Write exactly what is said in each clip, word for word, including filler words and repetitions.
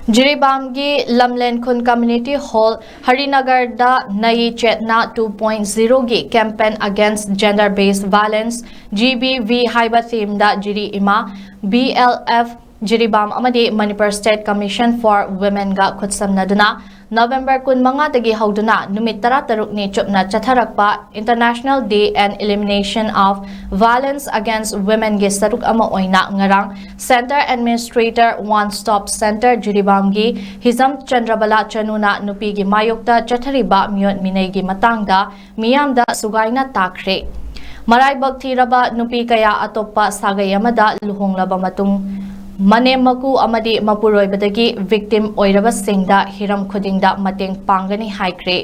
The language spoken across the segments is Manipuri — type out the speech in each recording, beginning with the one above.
ꯖꯤꯔꯤꯕꯥꯝꯒꯤ ꯂꯝꯂꯦꯟꯈꯨꯟ Community Hall ꯍꯔꯤꯅꯒꯔꯗ ꯅꯌꯤ ꯆꯦꯠꯅꯥ two point zero ꯒꯤ Campaign Against Gender Based Violence, G B V, ꯍꯥꯏꯕ theme ꯗ ꯖꯤꯔꯤ ꯏꯃꯥ, B L F, ꯖꯤꯔꯤꯕꯥꯝ ꯑꯃꯗꯤ Manipur State Commission for Women ꯒ ꯈꯨꯠꯁꯝꯅꯗꯨꯅ November ꯀꯨꯟꯃꯉꯥꯗꯒꯤ ꯍꯧꯗꯨꯅ ꯅꯨꯃꯤꯠ ꯇꯔꯥꯇꯔꯨꯛꯅꯤ ꯆꯨꯞꯅ ꯆꯠꯊꯔꯛꯄ International Day and Elimination of Violence Against Women ꯒꯤ ꯁꯔꯨꯛ ꯑꯃ ꯑꯣꯏꯅ ꯉꯔꯥꯡ Center Administrator One Stop Center ꯖꯤꯔꯤꯕꯥꯝꯒꯤ ꯍꯤꯖꯝ ꯆꯟꯗ꯭ꯔꯕꯂꯥ ꯆꯅꯨꯅ ꯅꯨꯄꯤꯒꯤ ꯃꯥꯌꯣꯛꯇ ꯆꯠꯊꯔꯤꯕ ꯃꯤꯑꯣꯠ ꯃꯤꯅꯩꯒꯤ ꯃꯇꯥꯡꯗ ꯃꯤꯌꯥꯝꯗ ꯁꯨꯒꯥꯏꯅ ꯇꯥꯈ꯭ꯔꯦ꯫ ꯃꯔꯥꯏꯕꯛ ꯊꯤꯔꯕ ꯅꯨꯄꯤ ꯀꯌꯥ ꯑꯇꯣꯞꯄ ꯁꯥꯒꯩ ꯑꯃꯗ ꯂꯨꯍꯣꯡꯂꯕ ꯃꯇꯨꯡ ꯃꯅꯦꯝ ꯃꯀꯨ ꯑꯃꯗꯤ ꯃꯄꯨꯔꯣꯏꯕꯗꯒꯤ victim ꯑꯣꯏꯔꯕꯁꯤꯡꯗ ꯍꯤꯔꯝ ꯈꯨꯗꯤꯡꯗ ꯃꯇꯦꯡ ꯄꯥꯡꯒꯅꯤ ꯍꯥꯏꯈ꯭ꯔꯦ꯫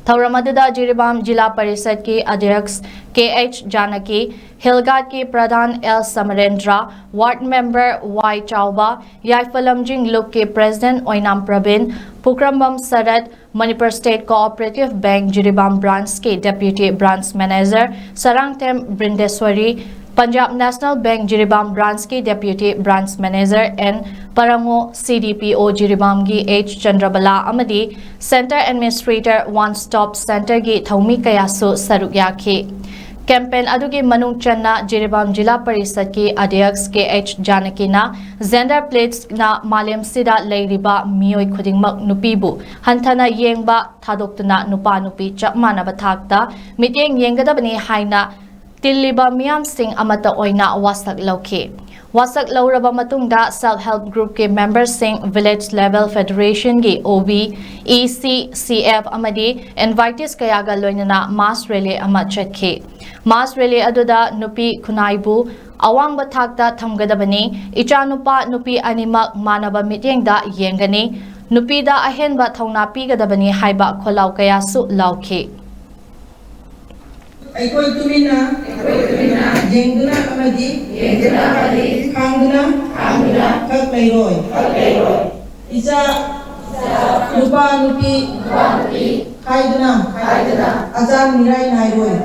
ꯊꯧꯔꯝ ꯑꯗꯨꯗ ꯖꯤꯔꯤꯕꯥꯝ ꯖꯤꯂꯥ ꯄꯔꯤꯁꯠꯀꯤ ꯑꯗ꯭ꯌꯛꯁ ꯀꯦ ꯑꯩꯆ ꯖꯥꯅꯀꯤ, ꯍꯤꯜꯒꯥꯠꯀꯤ ꯄ꯭ꯔꯙꯥꯟ ꯑꯦꯜ ꯁꯃꯔꯦꯟꯗ꯭ꯔ, ward member ꯋꯥꯏ ꯆꯥꯎꯕ, ꯌꯥꯏꯐꯂꯝꯖꯤꯡ ꯂꯨꯞꯀꯤ president ꯑꯣꯏꯅꯥꯝ ꯄ꯭ꯔꯕꯤꯟ, ꯄꯨꯈ꯭ꯔꯝꯕꯝ ꯁꯔꯠ, Manipur State Cooperative Bank Jiribam branch ꯀꯤ deputy branch manager Sarangthem ꯕ꯭ꯔꯤꯟꯗꯦꯁ꯭ꯋꯔꯤ, Punjab National Bank Jiribam branch ꯀꯤ deputy branch manager N ꯄꯔꯪꯉꯣ, C D P O ꯖꯤꯔꯤꯕꯥꯝꯒꯤ H ꯆꯟꯗ꯭ꯔꯕꯂꯥ ꯑꯃꯗꯤ Center Administrator One Stop Center ꯒꯤ ꯊꯧꯃꯤ ꯀꯌꯥꯁꯨ ꯁꯔꯨꯛ ꯌꯥꯈꯤ꯫ Campaign ꯑꯗꯨꯒꯤ ꯃꯅꯨꯡ ꯆꯟꯅ ꯖꯤꯔꯤꯕꯥꯝ ꯖꯤꯂꯥ ꯄꯔꯤꯁꯠꯀꯤ ꯑꯗ꯭ꯌꯛꯁ ꯀꯦ ꯑꯩꯆ ꯖꯥꯅꯀꯤꯅ gender plagues ꯅ ꯃꯥꯂꯦꯝꯁꯤꯗ ꯂꯩꯔꯤꯕ ꯃꯤꯑꯣꯏ ꯈꯨꯗꯤꯡꯃꯛ ꯅꯨꯄꯤꯕꯨ ꯍꯟꯊꯅ ꯌꯦꯡꯕ ꯊꯥꯗꯣꯛꯇꯨꯅ ꯅꯨꯄꯥ ꯅꯨꯄꯤ ꯆꯞ ꯃꯥꯟꯅꯕ ꯊꯥꯛꯇ ꯃꯤꯠꯌꯦꯡ ꯌꯦꯡꯒꯗꯕꯅꯤ ꯍꯥꯏꯅ ꯇꯤꯜꯂꯤꯕ ꯃꯤꯌꯥꯝꯁꯤꯡ ꯑꯃꯠꯇ ꯑꯣꯏꯅ ꯋꯥꯁꯛ ꯂꯧꯈꯤ꯫ ꯋꯥꯁꯛ ꯂꯧꯔꯕ ꯃꯇꯨꯡꯗ self help group ꯀꯤ member ꯁꯤꯡ, village level federation ꯒꯤ O B, E C, C F ꯑꯃꯗꯤ invitees ꯀꯌꯥꯒ ꯂꯣꯏꯅꯅ mass rally ꯑꯃ ꯆꯠꯈꯤ꯫ Mass rally ꯑꯗꯨꯗ ꯅꯨꯄꯤ ꯈꯨꯟꯅꯥꯏꯕꯨ ꯑꯋꯥꯡꯕ ꯊꯥꯛꯇ ꯊꯝꯒꯗꯕꯅꯤ, ꯏꯆꯥꯅꯨꯄꯥ ꯅꯨꯄꯤ ꯑꯅꯤꯃꯛ ꯃꯥꯟꯅꯕ ꯃꯤꯠꯌꯦꯡꯗ ꯌꯦꯡꯒꯅꯤ, ꯅꯨꯄꯤꯗ ꯑꯍꯦꯟꯕ ꯊꯧꯅꯥ ꯄꯤꯒꯗꯕꯅꯤ ꯍꯥꯏꯕ ꯈꯣꯜꯂꯥꯎ ꯀꯌꯥꯁꯨ ꯂꯥꯎꯈꯤ꯫ ꯑꯩꯈꯣꯏ ꯇꯨꯃꯤꯟꯅ ꯌꯦꯡꯗꯨꯅ ꯑꯃꯗꯤ ꯈꯥꯡꯗꯨꯅ ꯈꯛ ꯂꯩꯔꯣꯏ꯫ ꯏꯆꯥ ꯅꯨꯄꯥ ꯅꯨꯄꯤ ꯍꯥꯏꯗꯨꯅ ꯑꯆꯥꯟ ꯃꯤꯔꯥꯏ ꯅꯥꯏꯔꯣꯏ꯫